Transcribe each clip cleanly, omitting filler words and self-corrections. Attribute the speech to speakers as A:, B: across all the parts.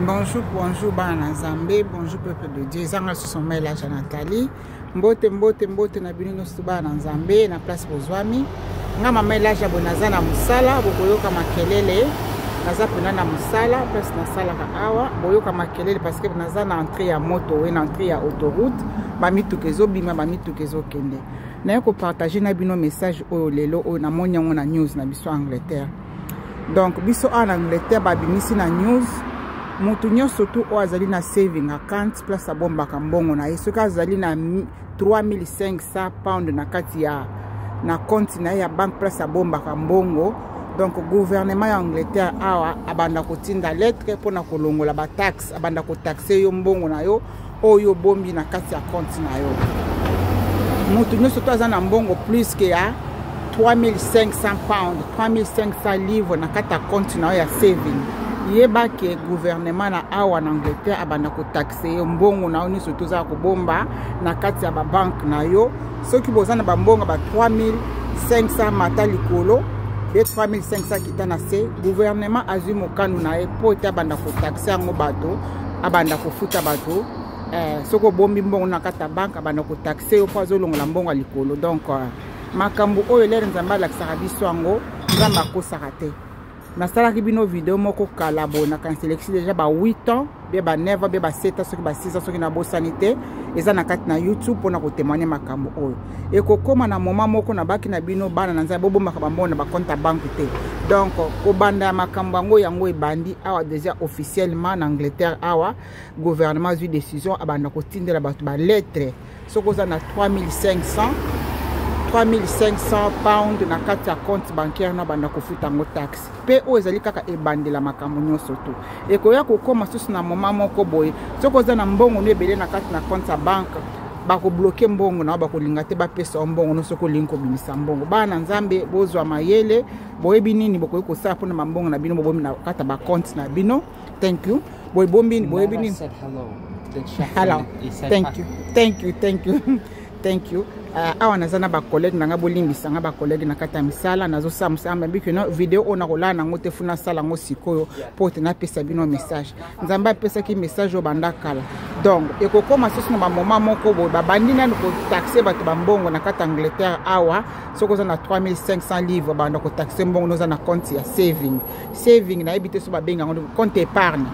A: Bonjour, bonjour bana na Nzambe, bonjour peuple de Dieu. Ezanga susu mela ja Nathalie. Mbote mbote mbote na bino nyonso bana na Nzambe na place bozwami. Nga mama Elaja boye naza na mosala, bokoyoka makelele. Naza mpena na mosala, place nasalaka awa, boyoka makelele parce que naza na entrée ya moto we na entrée ya autoroute, bamituka ezobima, bamituka ezokende. Naye kopartage na bino message oyo lelo oyo namoni yango na news na biso Angleterre. Donc biso awa na Angleterre babimisi na news moto nyonso tu oyo azali na saving account, place abombaka mbongo na ye, soki azali na 3500 pound na kati ya na compte na ye ya banque, place abombaka mbongo, donc gouvernement ya Angleterre awa abanda kotinda lettre mpona kolongola bataxe, abanda kotaxe yo mbongo na yo oyo obombi na kati ya compte na yo. Moto nyonso to aza na mbongo plus ke ya 3500 pound, 3500 livre na kati ya compte na yo ya saving, yeba ke gouvernement na awa na Angleterre abanda kotaxe yo mbongo na yo nyonso tozala kobomba na kati ya babanke na yo. Soki boza na bambongo ba 3500 mata likolo be 3500 kita na se, gouvernement azwi mokano na ye mpo ete abanda kotaxe yango bato, abanda kofuta bato. Soki obombi mbongo na kati ya banke, abanda kotaxe yo mpo azolongola mbongo ya likolo. Donc makambo oyo lere Nzambe alakisaka biso yango, Nzambe akosaka te. Nasalaki bino video moko kala boye, nakanisi eleki deja ba 8 ans bie ba 9 ans bie ba 7 ans, soki ba 6 ans, soki nabosani te, eza na kati na YouTube mpona kotémoigne makambo oyo ekokóma na moment moko. Nabaki na bino bana na Nzambe, bobombaka bambongo na bacompte ya banque te. Donc kobanda ya makambo yango, yango ebandi awa déjà officiellement na Angleterre. Awa gouvernement azwi décision, abanda kotindela bato balettre. Soki oza na 3500 pound na kati ya compte bancaire na, banda kofuta yango taxe. Mpe oyo ezali kaka ebandela makambo nyonso to ekoya kokóma susu na moma moko boye. Soki oza na mbongo no ebele na kati na compte ya banque, bakobloke mbongo na yo, bakolinga te bapesa yo mbongo no soki olingi kobimisa mbongo. Bana na Nzambe, bozwa mayele, boyebi nini bokoki kosala mpona bambongo na bino bobomi na kati ya bacompte na bino. Thank you. Boyebombi, boyebi nini. Hello, thank you, thank you, thank you, thank you. Awa naza na bacollègue na ngai, bolimbisa ngai bacollègue na kati ya misala, nazosala mosala mabi kino video oyo nakolala nango te, funa nasala yango sikoyo mpo te napesa bino message. Nzambe apesaki message oyo banda kala. Donc ekokóma susu na bamoma moko boye, babandi nanu kotaxe bato bambongo na kati ya Angleterre awa. Soki oza na 3500 livre, banda kotaxe mbongo noza na compte ya saving. Saving nayebi te so babenga yango compte épargne.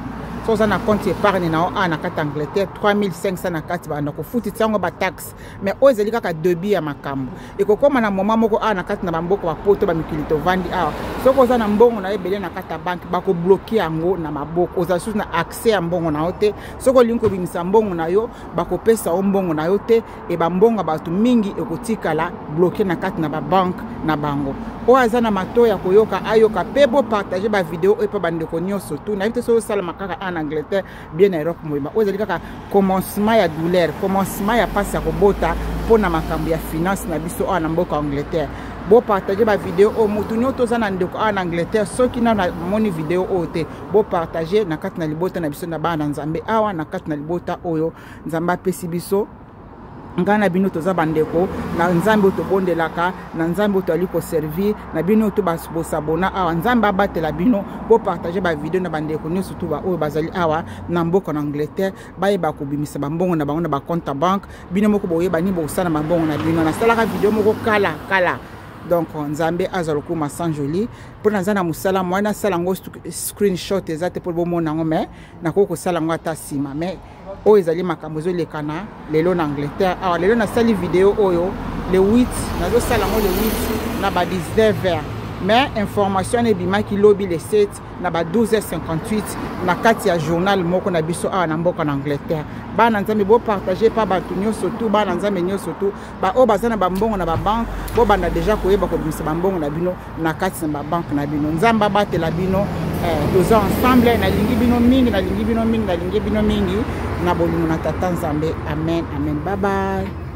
A: So oza na compte épargne na yo awa na kati ya Angleterre, 3500 na kati, banda kofutisa yango bataxe. Mais oyo ezali kaka début ya makambo ekokóma na moma moko awa na kati na bamboka bapoto, bamikili tovandi awa. Soki oza na mbongo na yo ebele na kati ya banque, bakobloke yango na maboko, ozala susu na accès ya mbongo na yo te. Soki olingi kobimisa mbongo na yo, bakopesa yo mbongo na yo te. E bambongo ya bato mingi ekotikala bloke na kati na babanke na bango. Oyo aza na matoi ya koyoka, ayoka. Mpe bopartage bavideo oyo mpe bandeko nyonso tu. Nayebi te soki osalama kaka en Angleterre bien na Europe mobimba. Oyo ezali kaka commencement ya douleur, commencement ya mpasi ya kobota mpona makambo ya finance na biso awa na mboka Angleterre. Bopartage bavideo oyo, motu nyonso toza na ndeko awa na Angleterre, soki nano amoni video oyo te, bopartage na kati na libota na biso na bana na Nzambe awa na kati na libota oyo Nzambe apesi biso. Ngai na bino toza bandeko na Nzambe oyo tobondelaka, na Nzambe oyo toali koservir na bino oyo to bosabona awa. Nzambe abatela bino. Bopartage bavideo na bandeko nyonso tu oyo bazali awa na mboka na Angleterre, bayeba kobimisa bambongo na bango na bacompte ya banque. Bino moko boyeba nini bokosala na bambongo na bino. Nasalaka video moko kala kala. Donc Nzambe azwa lokuma sans joli mpo naza na mosala mwa nasala yango screenshot eza te mpo bomona yango, mais nakoki kosala yango ata nsima. Mais oyo ezali makambo ezolekana lelo na Angleterre awa. Lelo nasali video oyo le 8, nazosala yango le 8 na ba 19 heures, mais information wana ebimaki lobi le 7 na ba 12h58 na kati ya journal moko na biso awa na mboka na Angleterre. Bana Nzambe, bopartage pa bato nyonso tu, bana Nzambe nyonso tu baoyo baza na bambongo na babanke, bobanda deja koyeba kobimisa bambongo na bino na kati na babanke na bino. Nzambe abatela bino. Toza ensemble. Nalingi bino mingi, nalingi bino mingi, nalingi bino mingi na bolingo na Tata Nzambe. Amen, amen. Bye bye.